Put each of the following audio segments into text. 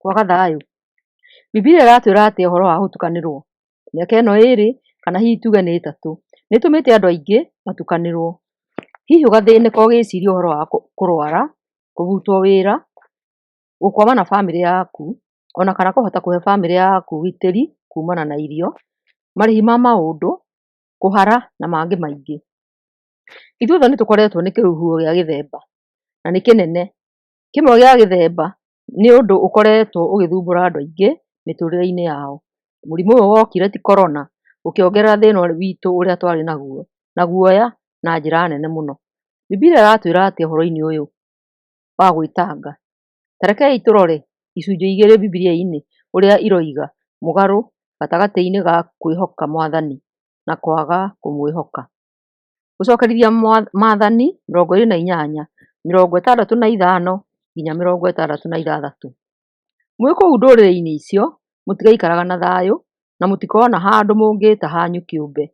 Kwaga thayũ. Bibilia ĩratwĩra atĩa ũhoro wa gũtukanĩrwo? Mĩaka ĩno ĩrĩ kana hihi tuge nĩ ĩtatũ nĩ ĩtũmĩte andũ aingĩ matukanĩrwo. Hihi ũgathĩnĩka ũgĩciria ũhoro wa kũrwara, kũbutwo wĩra, gũkwama na bamĩrĩ yaku, ona kana kũhota kũhe bamĩrĩ yaku ũgitĩri kumana na irio, marĩhi ma maũndũ, kũhara na mangĩ maingĩ. Ithuothe nĩ tũkoretwo nĩ kĩhuho gĩa gĩthemba na nĩ kĩnene. Kĩmwe gĩa gĩthemba nĩ ũndũ ũkoretwo ũgĩthumbũra andũ aingĩ mĩtũrĩre-inĩ yao. Mũrimũ ũyũ wokire ti korona, ũkĩongerera thĩna witũ ũrĩa twarĩ naguo na guoya na njĩra nene mũno. Bibilia ĩratwĩra atĩa ũhoro-inĩ ũyũ wa gwĩtanga? Ta rekei tũrore icunjĩ igĩrĩ Bibilia-inĩ ũrĩa iroiga mũgarũ gatagatĩ-inĩ ga kwĩhoka Mwathani na kwaga kũmwĩhoka. Gũcokerithia Maathani 28, 65 nginya 66. Mwĩ kũu ndũrĩrĩ-inĩ icio mũtigaikaraga na thayũ, na mũtikona handũ mũngĩĩta hanyu kĩũmbe.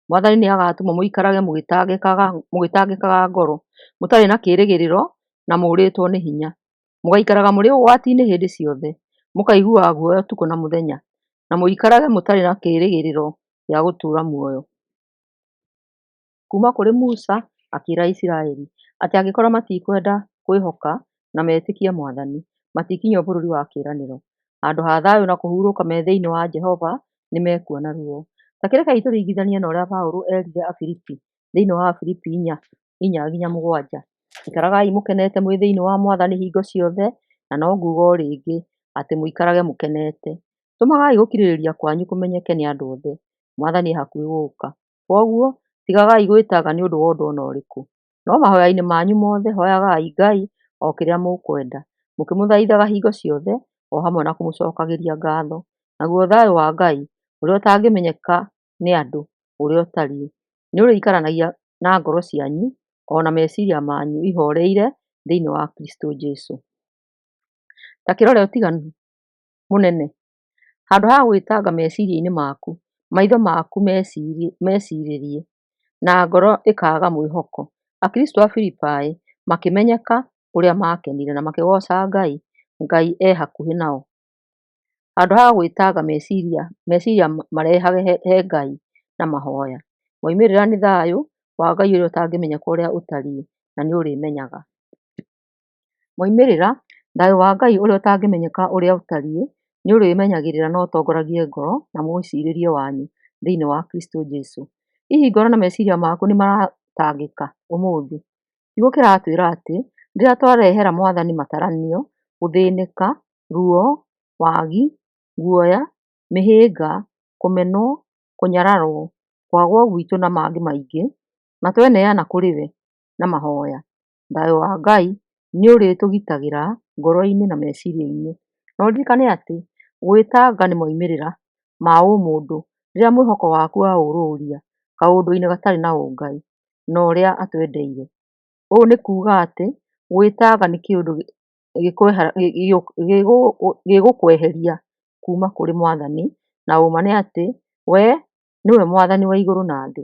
Mwathani nĩagatũma mũikarage mũgĩtangĩkaga ngoro, mũtarĩ na kĩĩrĩgĩrĩro na mũũrĩtwo nĩ hinya. Mũgaikaraga mũrĩ ũgwati-inĩ hĩndĩ ciothe, mũkaiguaga guoya ũtukũ na mũthenya, na mũikarage mũtarĩ na kĩĩrĩgĩrĩro gĩa gũtũũra muoyo. Kuuma kũrĩ Musa akĩĩra Isiraeli atĩ angĩkorwo matikwenda kwĩhoka na metĩkie Mwathani, matikinyio bũrũri wa kĩĩranĩro. Handũ ha thayũ na kũhurũka me thĩinĩ wa Jehova, nĩmekuona ruo. Ta kĩrekei tũringithanie na ũrĩa Paulo eerire Afilipi thĩinĩ wa Afilipi 4:4-7: Ikaragai mũkenete mwĩ thĩinĩ wa Mwathani hingo ciothe, na no nguuga o rĩngĩ atĩ mũikarage mũkenete. Tũmagai gũkirĩrĩria kwanyu kũmenyeke nĩ andũ othe. Mwathani e hakuhĩ gũũka. Kwoguo, tigagai gwĩtanga nĩ ũndũ wa ũndũ o na ũrĩkũ, no mahoya-inĩ manyu mothe hoyagai Ngai o kĩrĩa mũkwenda, mũkĩmũthaithaga hingo ciothe o hamwe na kũmũcokagĩria ngatho. Naguo thayũ wa Ngai, ũrĩa ũtangĩmenyeka nĩ andũ ũrĩa ũtariĩ, nĩũrĩikaranagia na ngoro cianyu o na meciria manyu ihooreire thĩinĩ wa Kristo Jesu. Ta kĩrore ũtiganu mũnene. Handũ ha gwĩtanga meciria-inĩ maku, maitho maku mecirĩrie, na ngoro ĩkaaga mwĩhoko, Akristo a Filipai makĩmenyeka ũrĩa maakenire na makĩgooca Ngai, Ngai e hakuhĩ nao. Handũ ha gwĩtanga meciria, meciria marehage he Ngai na mahoya. Moimĩrĩra nĩ thayũ wa Ngai ũrĩa ũtangĩmenyeka ũrĩa ũtariĩ na nĩ ũrĩmenyaga. Moimĩrĩra, thayũ wa Ngai ũrĩa ũtangĩmenyeka ũrĩa ũtariĩ nĩ ũrĩmenyagĩrĩra na ũtongoragie ngoro na mwĩcirĩrie wanyu thĩinĩ wa Kristo Jesu. Hihi ngoro na meciria maku nĩ maratangĩka ũmũthĩ? Kiugo kĩratwĩra atĩ rĩrĩa twarehera Mwathani mataranio, gũthĩnĩka, ruo, wagi, guoya, mĩhĩnga, kũmenwo, kũnyararwo, kwagwo gwitũ na mangĩ maingĩ, na tweneana kũrĩ we na mahoya, thayũ wa Ngai nĩ ũrĩtũgitagĩra ngoro-inĩ na meciria-inĩ. Na ũririkane atĩ gwĩtanga nĩ moimĩrĩra ma ũmũndũ rĩrĩa mwĩhoko waku waũrũria kaũndũ-inĩ gatarĩ na ũngai na ũrĩa atwendeire. Ũũ nĩ kuuga atĩ gwĩtanga nĩ kĩũndũ gĩgũkweheria kuma kũrĩ Mwathani, na ũũma nĩ atĩ we nĩwe Mwathani wa igũrũ na thĩ.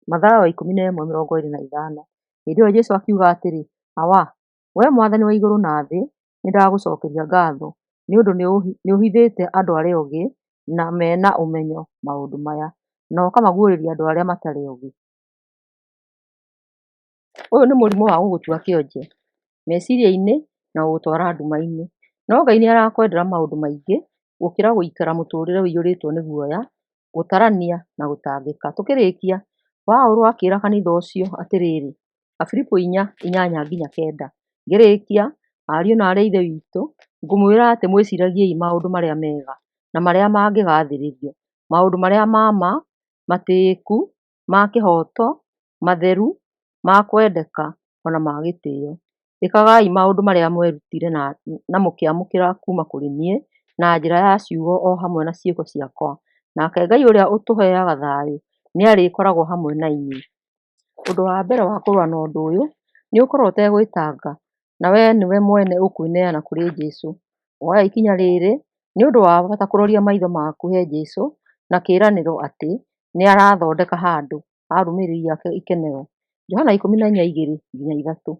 Mathayo 11:25. Hĩndĩ ĩyo Jesũ akiuga atĩrĩ, Awa, wee Mwathani wa igũrũ na thĩ, nĩndagũcookeria ngaatho nĩ ũndũ nĩũhithĩte andũ arĩa ogĩ na me na ũmenyo maũndũ maya, na ũkamaguũrĩria andũ arĩa matarĩ ogĩ. Ũyũ nĩ mũrimũ wa gũgũtua kĩonje meciria-inĩ na gũgũtwara nduma-inĩ. No Ngai nĩ arakwendera maũndũ maingĩ gũkĩra gũikara mũtũrĩre ũiyũrĩtwo nĩ guoya, gũtarania na gũtangĩka. Tũkĩrĩkia, Paũlũ akĩra kanitha ũcio atĩrĩrĩ, Afilipi 4:8-9, ngĩrĩkia, ariũ na aarĩ a Ithe witũ, ngũmwĩra atĩ mwĩciragiei maũndũ marĩa mega na marĩa mangĩgathĩrĩrio, maũndũ marĩa ma ma, matĩĩku, ma kĩhooto, matheru, ma kwendeka, o na ma gĩtĩo. Ĩkagai maũndũ marĩa mwerutire na mũkĩamũkĩra kuuma kũrĩ niĩ na njĩra ya ciugo o hamwe na ciĩko ciakwa, nake Ngai ũrĩa ũtũheaga thayũ nĩarĩkoragwo hamwe na inyuĩ. Ũndũ wa mbere wa kũrũa na ũndũ ũyũ nĩ ũkorwo ũtegwĩtanga na wee nĩwe mwene ũkwĩneana kũrĩ Jesũ. Woya ikinya rĩrĩ nĩ ũndũ wa bata kũroria maitho maku he Jesũ na kĩĩranĩro atĩ nĩ arathondeka handũ arũmĩrĩri ake ikenero. Johana 14:2-3.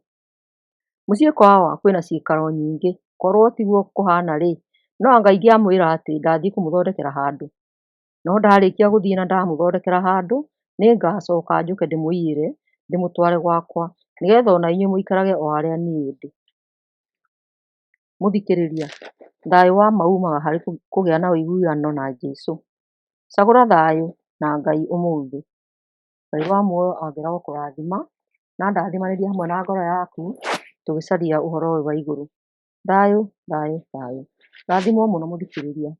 Mũciĩ kwa Awa kwĩna ciikaro nyingĩ, korwo tiguo kũhana-rĩ, No anga ingĩamwĩra atĩ ndathiĩ kũmũthondekera handũ. No ndarĩkia gũthiĩ na ndamũthondekera handũ, nĩngacoka njũke ndĩmũiyĩre, ndĩmũtware gwakwa, nĩgetha o na inyuĩ mũikarage o harĩa niĩ ndĩ. Mũthikĩrĩria, thayũ wa ma umaga harĩ kũgĩa na ũiguano na Jesũ. Cagũra thayũ na Ngai ũmũthĩ. Ngai wa muoyo angĩaga gũkũrathima na andathimanĩrie hamwe na ngoro yaku tũgĩcaria ũhoro ũyũ wa igũrũ. Thayũ, thayũ, thayũ. Rathimwo mũno mũthikĩrĩria.